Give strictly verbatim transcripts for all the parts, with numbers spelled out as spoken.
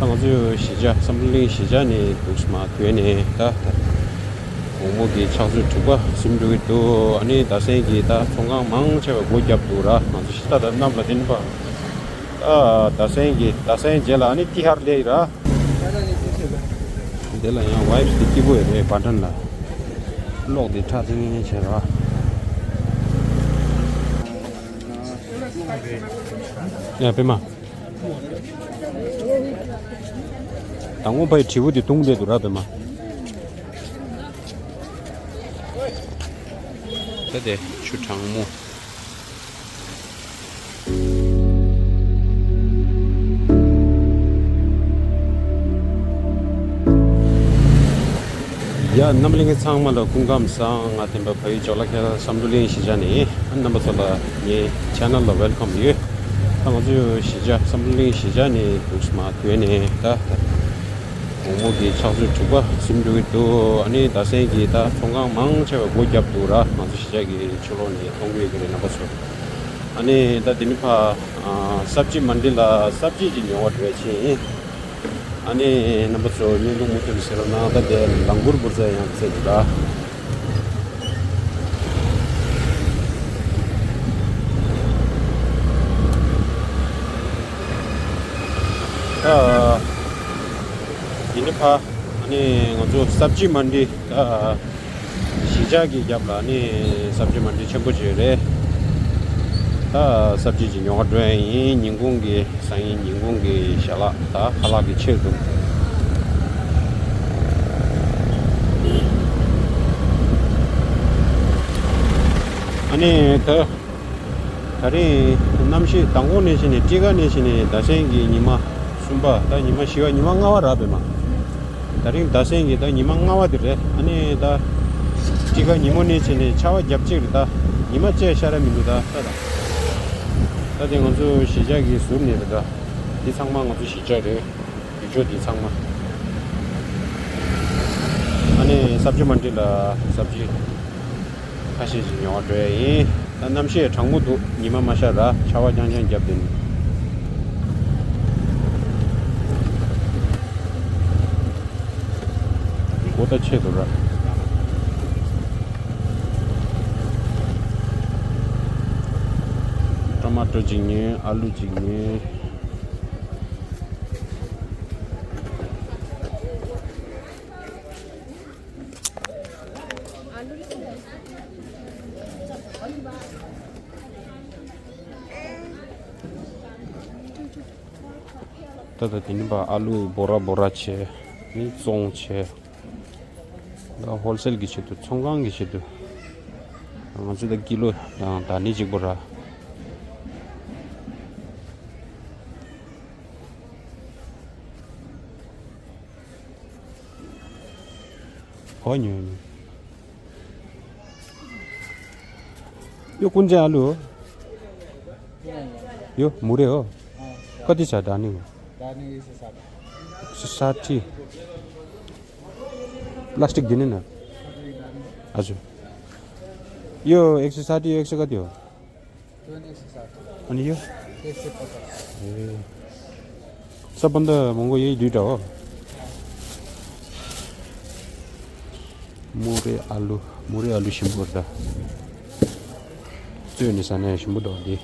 ང་ཚོས་གཞིས་ཆགས་བསམ་གྲུབ་གླིང་གཞིས་ཆགས་ནས་འདུག་སེ་མར་ཐོན་ནས་ད་ད་དགོང་མོ་གི་ཕྱག་ཚོད་དྲུག་པ་ཟིན་འགྲོ་གི་འདུག་ཨ་ནི་རྡ་སའི་གི་ད་ཚོང་ཁང་མང་ཆེ་བ་སྒོ་བརྒྱབ་འདུག་ར། ང་ཚོ་གཞིས་ཆགས་ད་གནམ་ལ་བསྟན་པ། ཨ་རྡ་སའི་གི་རྡ་སའི་རྗེས་ལ་ཨ་ནི་ཏི་ཧར་སླེབས་ཡིན་ར། འདི་ལ་ཡང་ཝའིབ་སི་དེ་སྐྱིད་པོ་ཡོད་རེད། བ་ཊན་ལ་གློག་དེ་ཁྲ་ཐིང་ཐིང་བྱས་ར། ཡ་པད་མ། དང་པོ་ཕའི་དྲིལ་བུ་དེ་བརྡུངས་བསྡད་འདུག་ར་པད་མ། ད་དེ་ཆུ་གྲང་མོ། ཡ་རྣམ་གླིང་ཚང་མ་ལ་སྐུ་ཁམས་བཟང་། ང་བསྟན་པ་བལ་ཡུལ་ཇོ་ལ་ཁེལ་བསམ་གྲུབ་གླིང་གཞིས་ཆགས་ནས་རྣམ་པ་ཚོ་ལ་ངའི་ཆེ་ནལ་ལ་ཝེལ་ཀམ་ཡོད། ད་ང་ཚོ་གཞིས་ཆགས་བསམ་གྲུབ་གླིང་གཞིས་ཆགས་ནས་འདུག་སེ་མར་ཐོན་ནས་ད་དགོང་མོ་གི་ཕྱག་ཚོད་དྲུག་པ་ཟིན་འགྲོ་གི་འདུག་ཨ་ནི་རྡ་སའི་གི་ད་ཚོང་ཁང་མང་ཆེ་བ་སྒོ་བརྒྱབ་འདུག་ར། ང་ཚོ་གཞིས་ཆགས་ཀྱི་ཕྱི་ལོགས་ནས་མཐོང་གི་ཡོད་ཀྱི་རེད་རྣམ་པ་ཚོ། ཨ་ནི་ད་དེ་ནི་ཕ་ཨ་སབ་ཇི་མན་ཌི་ལ་སབ་ཇི་ཅིག་ཉོ་བར་འགྲོ་ཡ་ཕྱིན་ཡིན། ཨ་ནི་རྣམ་པ་ཚོ་བརྙན་ཐུང་མུ་མཐུད་ནས་གཟིགས་རོགས་གནང་། ད་དེ་ལང་གུར་བུར་ཙ་ཡང་ཚེ་འདུག་ར། ཨ་དེ་ནི་ཕ་ཨ་ནི་ང་ཚོ་སབ་ཇི་མན་ཌི་ཨ་གཞིས་ཆགས་ཀྱི་རྒྱབ་ལ་ནི་སབ་ཇི་མན་ཌི་ཆེན་པོ་ཅིག་རེད། ད་སབ་ཇི་ཅིག་ཉོ་ག་འགྲོ་ཡ་ཡིན། ཉིན་གུང་གི་སང་ཉིན་ཉིན་གུང་གི་ཞལ་ལག་ད་ཁ་ལག་གི་ཆེད་དུ། ཨ་ནི་ད་ད་རིང་གནམ་གཤིས་མདང་དགོང་ནས་བྱས་ནས་དཀྲིས་ཀ་ནས་བྱས་ནས་ཟླ་མཚན་གྱི་ཉི་མ་གསུམ་པ་ད་ཉི་མ་བཞི་པ་ཉི་མ་ལྔ་པ་རག་པས་མ། ད་རིང་ཟླ་མཚན་གྱི་ད་ཉི་མ་ལྔ་པ་དེ་རེད། ཨ་ནི་ད་དཀྲིས་ཀ་ཉིན་མོ་ནས་བྱས་ནས་ཆར་པ་རྒྱབ་ཅིག་རེད། ད་ཉི་མ་བཅས་ཤར་ར་མི་འདུག་ད་ད་ད་ད་དེ་ང་ཚོ་གཞིས་ཆགས་ཀྱི་ཟུར་ནས་རེད། ད་འདི་ཚང་མ་ང་ཚོ་གཞིས་ཆགས་རེད། ཡུལ་ཕྱོགས་འདི་ཚང་མ། ཨ་ནི་སབ་ཇི་མན་ཌི་ལ་སབ་ཇི་ཁ་ཤས་ཤིག་ཉོ་བར་འགྲོ་ཡ་ཡིན། ད་གནམ་གཤིས་གྲང་མོ་འདུག་ཉི་མ་མ་ཤར་ར། ཆར་པ་རྐྱང་རྐྱང་བརྒྱབ་བསྡད་ནས། སྒོ་ད་ཕྱེ་འདུག་ར། ཊོ་མ་ཊོ་གཅིག་ཉོས། ཨ་ལུ་གཅིག་ཉོས། ད་ལྟ་དེ་ནི་པ་ཨ་ལུ་འབོ་ར་འབོ་ར་བྱས་ནི་བཙོང་བྱས། ད་ཧོལ་སེལ་གྱི་ཆེད་དུ། ཚོང་ཁང་གི་ཆེད་དུ། ང་ཚོ་ད་ཀི་ལོ་དང་ད་ནི་གཅིག་པོ་ར། གོ་ཉོས་ནི། यो कुन चाहिँ आलु हो? यो मुरे हो? कति छ डानी हो? डानी एक सय साठी। एक सय साठी। प्लास्टिक दिने न। हजुर। यो एक सय साठी, एक सय कति हो? अनि यो? सबभन्दा महँगो यही दुईटा हो। मुरे आलु, मुरे आलु ཞིམ་པོ་རེད་ད། བཙོས་ནས་ཟ་ན་ཡང་ཞིམ་པོ་འདུག་འདི།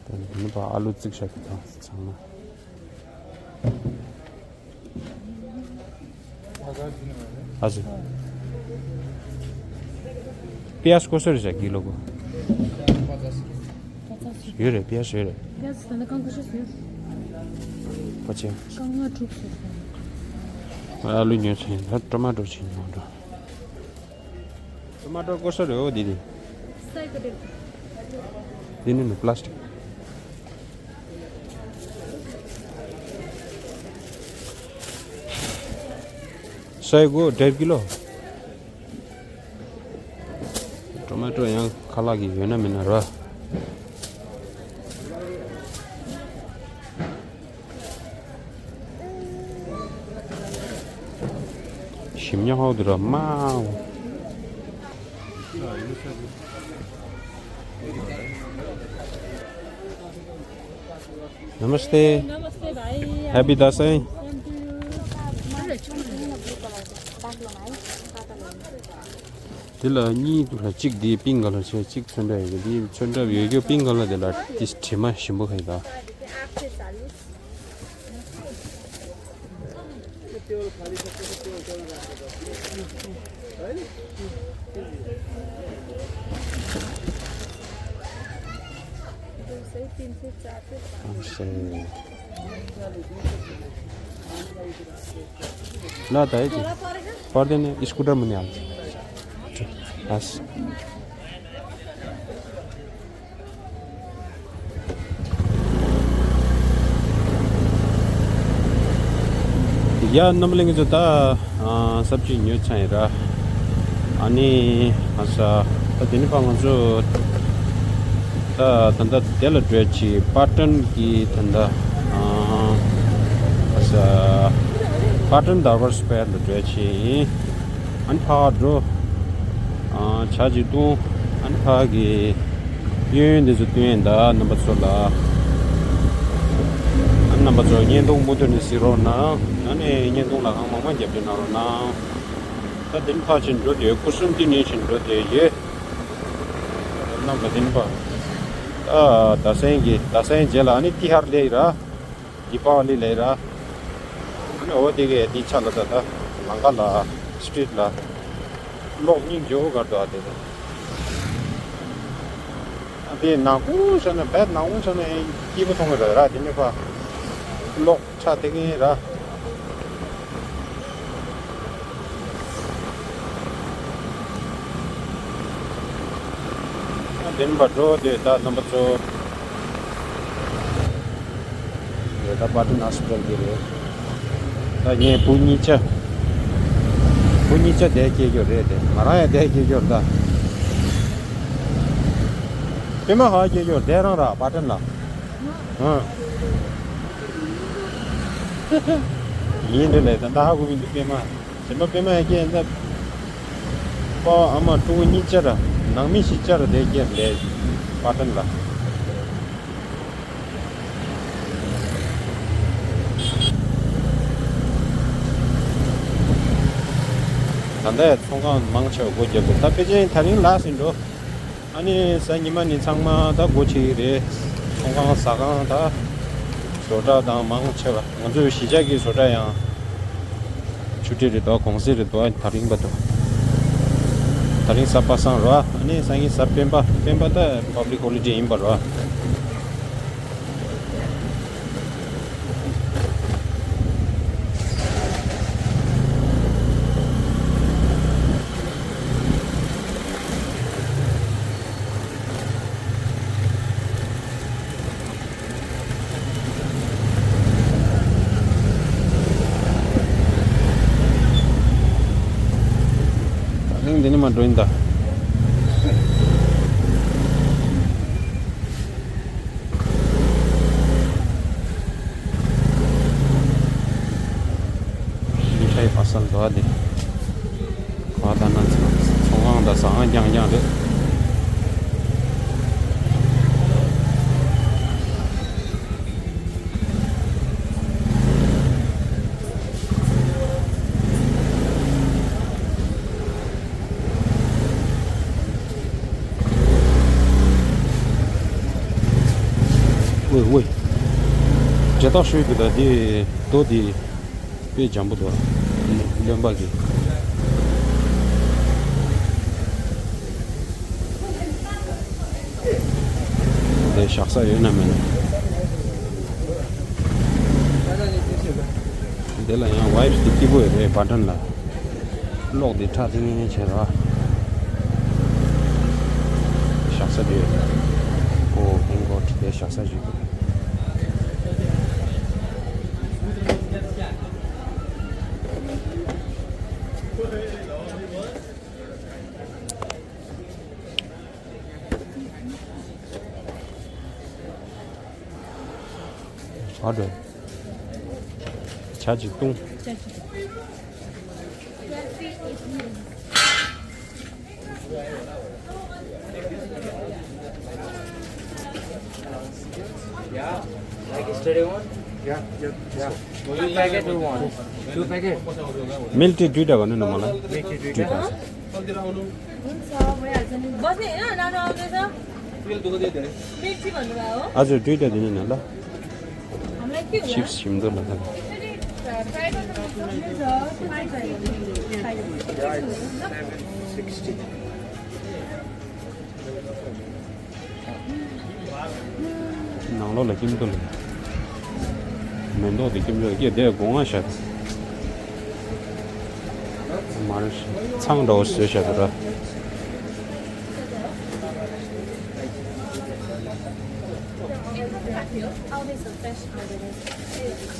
ད་ནི་པ་ཨ་ལུ་བཙིགས་བཞག་གི་ད་ཚང་མ། हजुर। प्याज कसरी छ किलोको? पचास रुपियाँ। यो रे, प्याज यो रे। प्याज त कहाँ कसरी छ? पछि। कहाँ ठुक छ? आलु न्यू छैन, टमाटो छैन। टमाटर कसरी हो दिदी? सयको डेढ। दिनु न प्लास्टिक। सयको डेढ किलो। टमाटर यहाँ खालागी होइन मिना र। ཞིམ་ཉོག་ཧོ་དུ་ར་མ། Namaste. Namaste, bhai. Happy Dasai. Same to you. དེ་ལ་གཉིས་འདུག་ལ། གཅིག་འདི་པིང་ཀ་ལར་བྱས། གཅིག་ཚོན་ཁྲ་ཡོད་རྒྱུ། འདི་ཚོན་ཁྲ་ཡོད་རྒྱུ་པིང་ཀ་ལར། དེ་ལ་དེ་དྲི་མ་ཞིམ་པོ་ཁ་ཡི་ད། ला त है त्यो। पर्दैन, स्कुटर मुनि हाल्छ। हस्। ཡ། རྣམ་པ་ལྷན་རྒྱས་ཚོ། ད་ཨ་སབ་ཅི་ཉོས་ཚར་ཡིན་ར། ཨ་ནི་ཨ་ས། ད་དེ་ནི་ཕ་ང་ཚོ་ད་ད་ལྟ་དེ་ལ་འགྲོ་ཡ་ཅིག་པ་ཊན་གྱི་ད་ལྟ་ཨ་ས་པ་ཊན་དར་བར་སི་ཀོ་ཡར་ལ་འགྲོ་ཡ་ཅིག་ཡིན། ཨ་ནི་ཕར་འགྲོ། ཨ་ཇ་ཅིག་བཏུང་། ཨ་ནི་ཕར་གྱི་གཡས་གཡོན་འདི་ཚོ་སྟོན་ཡིན་ད། རྣམ་པ་ཚོ་ལ། ཨ་ནི་རྣམ་པ་ཚོ་བརྙན་ཐུང་མུ་མཐུད་ནས་གཟིགས་རོགས་གནང་། ཨ་ནི་བརྙན་ཐུང་ལ་གང་མང་མང་རྒྱབ་སྐྱོར་གནང་རོགས་གནང་། ད་དེ་ནི་ཕར་ཕྱིན་འགྲོ་དེ་ཡོད། སྐུ་གསུམ་དེ་ནས་ཕྱིན་འགྲོ་དེ་ཡོད། རྣམ་པ་དེ་ནི་ཕར། ཨ་ད་སེང་གི་ད་སེང་རྗེས་ལ་ཨ་ནི་ཏི་ཧར་ལེ་ཡི་ར། དི་པ་ཝ་ལི་ལེ་ར། ཨ་ནི་འོ་དེ་གའི་དེའི་ཆ་ལ་ད་ད་ལང་ཀ་ལ་སི་ཊི་རིཊ་ལ་གློག་སྙིང་རྗེ་བོ་གར་འདུག་ཨ་དེ་ད། ཨ་དེ་ནག་པོ་བྱས་ན། བལ་ནག་པོ་བྱས་ན་སྐྱིད་པོ་མཐོང་གི་རེད་ར། དེ་ནི་ཕར་གློག་ཁྲ་དེ་གིན་ར། དེ་ནི་ཕར་འགྲོ་དེ་ད་རྣམ་པ་ཚོ། རེད། ད་པ་ཊན་ཧོ་སི་པི་ཊལ་གྱི་རེད། ད་ངའི་བུ་གཉིས་ཆ། བུ་གཉིས་ཆ་དེ་སྐྱེས་རྒྱུ་རེད་དེ། ང་རང་ཡང་དེ་སྐྱེས་རྒྱུ་རེད་ད། པད་མ་ཧ་སྐྱེས་རྒྱུ་དེ་རང་ར་པ་ཊན་ལ། ཨ། ཡིན་འདི་ལས་ད་ད་ཧ་གོ་མི་འདུག་པད་མ། གཞན་པ་པད་མ་ཡ་སྐྱེས་ཡིན་ད། པ་ཨ་མ་ཕྲུ་གུ་གཉིས་ཆ་ར་ནང་མི་བཞི་ཆ་ར་དེ་སྐྱེས་རེད་པ་ཊན་ལ། ད་ལྟ་ཡང་ཚོང་ཁང་མང་ཆེ་བ་སྒོ་བརྒྱབ་འདུག་ད་ཕལ་ཆེར་ད་རིང་ལགས་ཟིན་འགྲོ། ཨ་ནི་གཟའ་ཉི་མ་ནི་ཚང་མ་ད་སྒོ་ཕྱེ་གི་རེད། ཚོང་ཁང་ཟ་ཁང་ད་བཟོ་གྲྭ་དང་མང་ཆེ་བ། ང་ཚོའི་གཞིས་ཆགས་ཀྱི་བཟོ་གྲྭ་ཡང་ཆུ་ཊི་རེད་དོ། གུང་སེང་རེད་དོ། ད་རིང་པ་དོ། ད་རིང་གཟའ་པ་སངས་རོ། ཨ་ནི་སང་ཉིན་གཟའ་སྤེན་པ། སྤེན་པ་ད་པབ་ལིག་ཧོ་ལི་ཌེ་ཡིན་པ་རོ། ད་རིང་འདི་ནས་མར་འགྲོ་ཡིན་ད། མི་ཁའི་ཕ་སལ་འདུག་ཨ་དེ། ག་ད་ན་ཚོང་ཁང་དང་ཟ་ཁང་རྐྱང་རྐྱང་རེད། ཝེ་ཝེ། འབྲེལ་ཐག་ཤོད་དགོས་ད་དེ་རྡོ་དེ། དཔེ་འཇམ་པོ་འདུག་རློན་པ་གི། དེ་བཞག་ས་ཡོད་ན་མེད་ན། དེ་ལ་ཡང་ཝའིབ་སི་དེ་སྐྱིད་པོ་ཡོད་རེད་པ་ཊན་ལ། གློག་དེ་ཁྲ་ཐིང་ཐིང་བྱས་ར། བཞག་ས་དེ། ཨོ་ཧེང་གོ་ཊི་དེ་བཞག་ས་ཞིག་འདུག་ཨ་འགྲོ། ཇ་ཅིག་བཏུང་། ཇ་ཅིག་བཏུང་། Yeah, like yesterday one? Yeah, yeah, yeah. Two packet we want. Two packet. Milk tea दुईटा गर्नु न मलाई। Milk tea दुईटा। दुईटा। हुन्छ, भइहाल्छ नि। बस्ने होइन, नाना आउँदैछ। Milk tea भन्नुभयो हो? हजुर, दुईटा दिनु न ल। हामीलाई के होला? Chips झिम्दो लाग्छ। Try गर्नु मिल्छ। ནང་ལོགས་ལ་སྐྱིད་མདོག་ལ། མེ་ཏོག་དེ་སྐྱིད་མདོག་སྐྱེ་དེ་སྒོ་ང་ཤ། མར་ཚང་འདྲ་བོ་བཟོས་བཞག་འདུག་ར།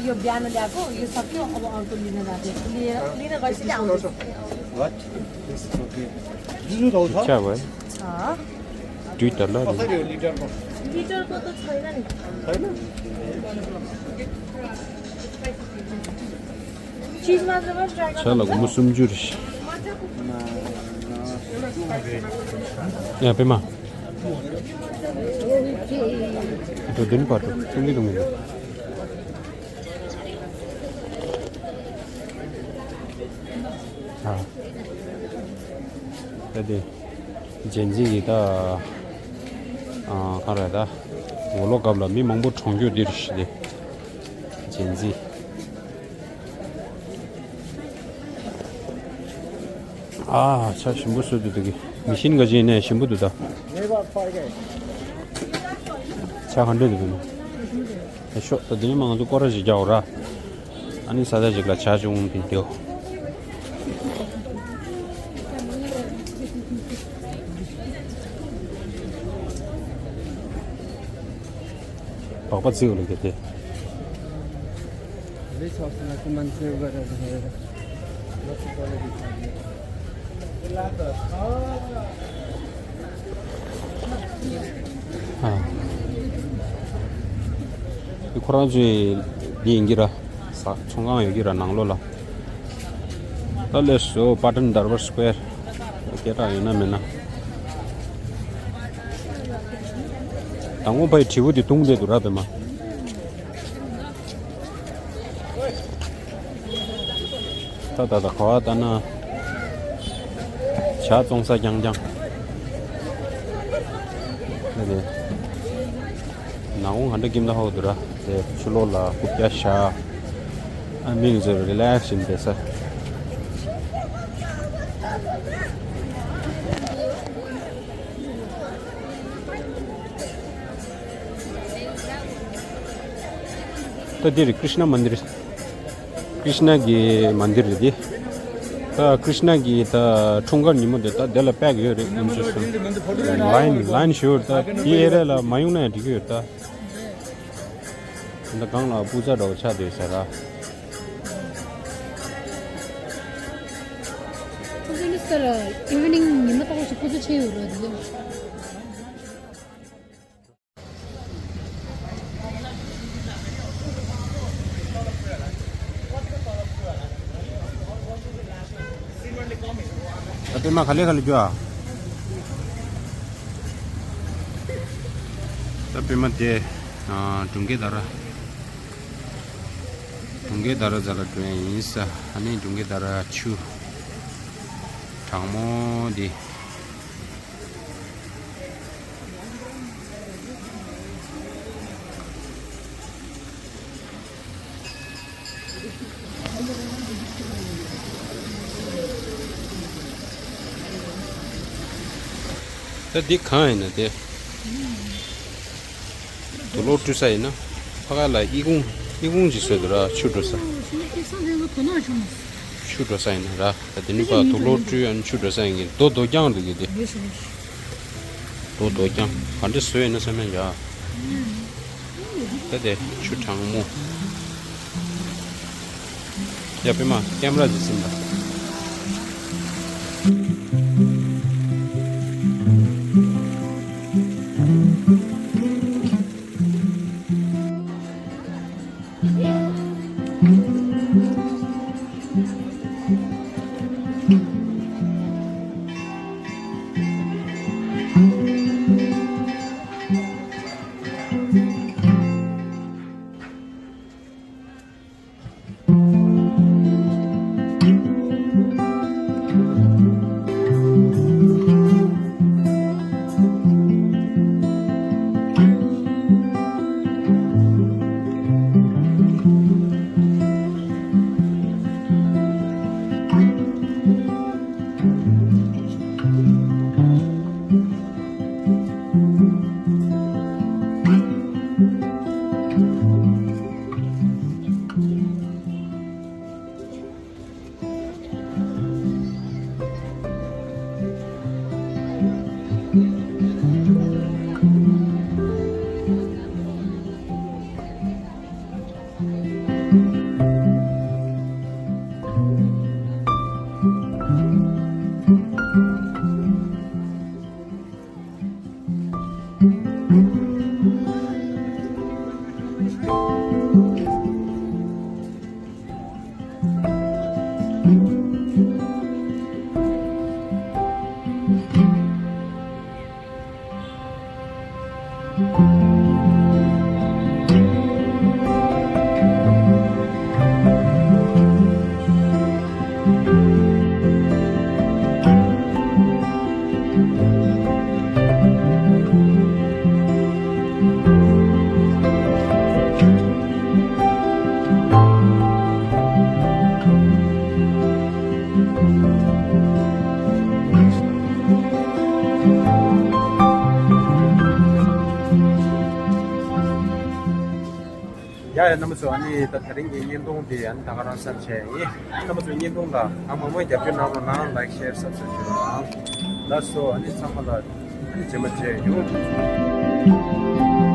यो बिहान ल्याएको, यो सक्यो, अब अर्को लिन जाँदैछु। लिएर, लिन गएपछि आउँदैछु। What? This is okay. जुजु खाउँछ? छ भयो। छ। दुई डलर। कसरी हो लिटरको? लिटरको त छैन नि। छैन? चिज मात्रमा ट्राई छ ल, म सुम जुर। या पेमा। त्यो दिन पर्छ, सुँगी दुँगी। ཨ། ད་དེ། ཇེན་ཟི་གི་ད། ཨ། ག་རེ་ད། ངོ་ལོག་སྐབས་ལ་མི་མང་པོ་གྲོངས་རྒྱུ་འདི་རེད་ཤི་དེ། ཇེན་ཟི། ཨ། ཆ་ཞིམ་པོ་བཟོས་འདུག་དེ་གི། མི་ཤིན་ག་ཅིག་ནས་ཞིམ་པོ་འདུག་ད། ཆ་ག་འདྲ་འདུག་ནི། ཨེ་ཤོག་ད་དེ་ནས་མ་ང་ཚོ་སྐོར་ར་ཞིག་རྒྱག་འོ་ར། ཨ་ནི་ས་ཆ་ཞིག་ལ་ཇ་ཅུང་ཕིན་ཏེའོ། སྦག་སྦག་བརྩིའོ་ལ་གེ་དེ། ཨ། འདི་ཁོ་རང་ཚོའི་འདི་ཡིན་གྱི་ར། ས་ཚོང་ཁང་ཡོད་ཀྱི་ར་ནང་ལོགས་ལ། ད་ལས་སུ་པ་ཊན་དར་བར་སྐུ་ཝེར་སྐད་གྲགས་ཡོད་ན་མེད་ན། དང་པོ་ཕའི་དྲིལ་བུ་འདི་བརྡུངས་བསྡད་འདུག་ར་བེ་མ། ད་ད་ད་ག་བ་ལྟ་ན། ཇ་བཙོང་ས་རྐྱང་རྐྱང་། ཨ་དེ། ནང་ཁོང་ག་འདྲ་སྐྱིད་མདོག་ཧ་གོ་འདུག་ར། དེ་ཕྱི་ལོགས་ལ་རྐུབ་བཀྱག་བཞག་ཨ་མི་ཚོ་རི་ལེགས་བྱས་བསྡད་ས། ད་འདིར་ཀྲིཤ་ན་མན་དིར། ཀྲིཤ་ན་གི་མན་དིར་རེད་དེ། ད་ཀྲིཤ་ན་གི་ད་འཁྲུངས་སྐར་ཉིན་མོ་དེ་ད་དེ་ལ་པེག་ཡོད་རེད་ཡིན་ཅི་སོང་། ལའིན་ལའིན་ཞུ་ད་དེ་ཨེ་རེད་ལ་མ་ཡོང་ན་ཡང་འགྲིག་གི་ཡོད་ད། ད་སྒང་ལ་སྤུ་ཚ་འདྲ་བོ་ཆགས་བསྡད་ས་ར། ཁོ་ཚོ་ནི་སར་ཨི་ཝི་ནིང་ཉི་མ་ལྟ་བུ་ཞིག་སྤུ་ཚ་ཆེ་ཡོད་རེད་དེ། ད་པད་མ་ག་ལེ་ག་ལེ་རྒྱུ་ཨ། ད་པད་མ་དེ་ཨ་དྲུང་སྐེད་དར་དྲུང་སྐེད་དར་ཟ་ལ་འགྲོ་ཡ་ཡིན་ས། ཨ་ནི་དྲུང་སྐེད་དར་ཆུ་གྲང་མོ་འདི། ད་འདི་གང་ཡིན་ན་དེ། དུག་ལོག་བཀྲུ་ས་ཡིན་ན། ཕ་ག་ལ་ཨི་ཁུང་ཨི་ཁུང་ཅིག་བཟོས་འདུག་ར་ཆུ་འགྲོ་ས། ཆུ་འགྲོ་ས་ཡིན་ན་ར། ད་དེ་ནི་ཕ་དུག་ལོག་བཀྲུས་ཡང་ཆུ་འགྲོ་ས་ཡིན་གྱི་རྡོ་རྡོ་རྐྱང་འདུག་གི་དེ། རྡོ་རྡོ་རྐྱང་ག་འདྲ་བཟོས་ཡིན་ན་བསམ་ཡང་ཡ། ད་དེ་ཆུ་གྲང་མོ། ཡ་པད་མ་ཀེམ་ར་ཅིག་ཟིན་ད། རྣམ་པ་ཚོ་ཨ་ནི་ད་དེ་རིང་གི་བརྙན་ཐུང་འདི་ཨ་ནི་ད་ག་རང་བསམ་བྱས་ཡིན། རྣམ་པ་ཚོ་བརྙན་ཐུང་ལ་གང་མང་མང་རྒྱབ་སྐྱོར་གནང་རོགས་གནང་། ལའིཀ་ཤེར་སབ་སི་ཀ་རའིབ་ཞུ་རོགས་གནང་། ལགས་སོ། ཨ་ནི་ཚང་མ་ལ་ཨ་ནི་རྗེས་མ་མཇལ་ཡོང་།